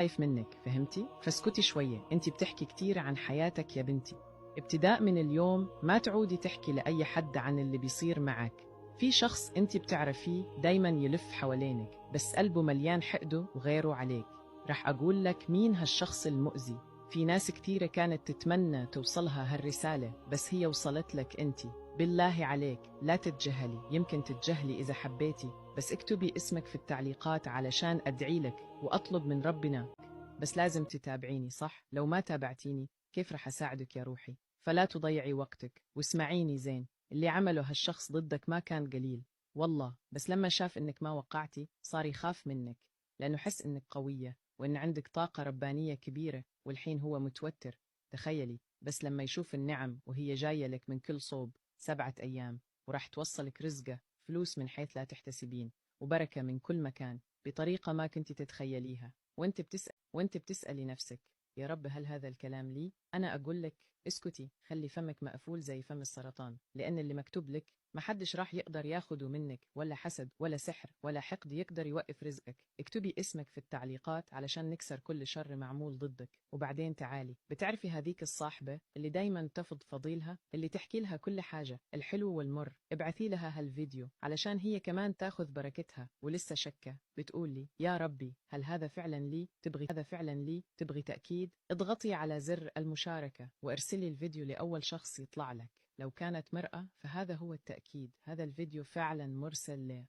خايف منك، فهمتي؟ فاسكتي شوية، انت بتحكي كتير عن حياتك يا بنتي. ابتداء من اليوم ما تعودي تحكي لأي حد عن اللي بيصير معك. في شخص انت بتعرفيه دايما يلف حوالينك، بس قلبه مليان حقده وغيره عليك. رح أقول لك مين هالشخص المؤذي. في ناس كتيرة كانت تتمنى توصلها هالرسالة، بس هي وصلت لك انت. بالله عليك لا تتجاهلي، يمكن تتجاهلي إذا حبيتي، بس اكتبي اسمك في التعليقات علشان أدعي لك وأطلب من ربنا. بس لازم تتابعيني صح؟ لو ما تابعتيني كيف رح أساعدك يا روحي؟ فلا تضيعي وقتك واسمعيني زين. اللي عمله هالشخص ضدك ما كان قليل والله، بس لما شاف إنك ما وقعتي صار يخاف منك، لأنه حس إنك قوية وإن عندك طاقة ربانية كبيرة، والحين هو متوتر. تخيلي بس لما يشوف النعم وهي جاية لك من كل صوب 7 أيام، وراح توصلك رزقة، فلوس من حيث لا تحتسبين، وبركة من كل مكان بطريقة ما كنت تتخيليها. وانت بتسألي نفسك يا رب هل هذا الكلام لي؟ أنا أقول لك اسكتي، خلي فمك مقفول زي فم السرطان، لأن اللي مكتوب لك ما حدش راح يقدر ياخده منك، ولا حسد ولا سحر ولا حقد يقدر يوقف رزقك. اكتبي اسمك في التعليقات علشان نكسر كل شر معمول ضدك. وبعدين تعالي، بتعرفي هذيك الصاحبة اللي دايما تفضفضي لها، اللي تحكي لها كل حاجة، الحلو والمر، ابعثي لها هالفيديو علشان هي كمان تاخذ بركتها. ولسه شكة بتقولي يا ربي هل هذا فعلا لي؟ تبغي هذا فعلا لي؟ تبغي تأكيد؟ اضغطي على زر المشاركة وارسلي الفيديو لأول شخص يطلع لك. لو كانت مرأة فهذا هو التأكيد، هذا الفيديو فعلا مرسل له.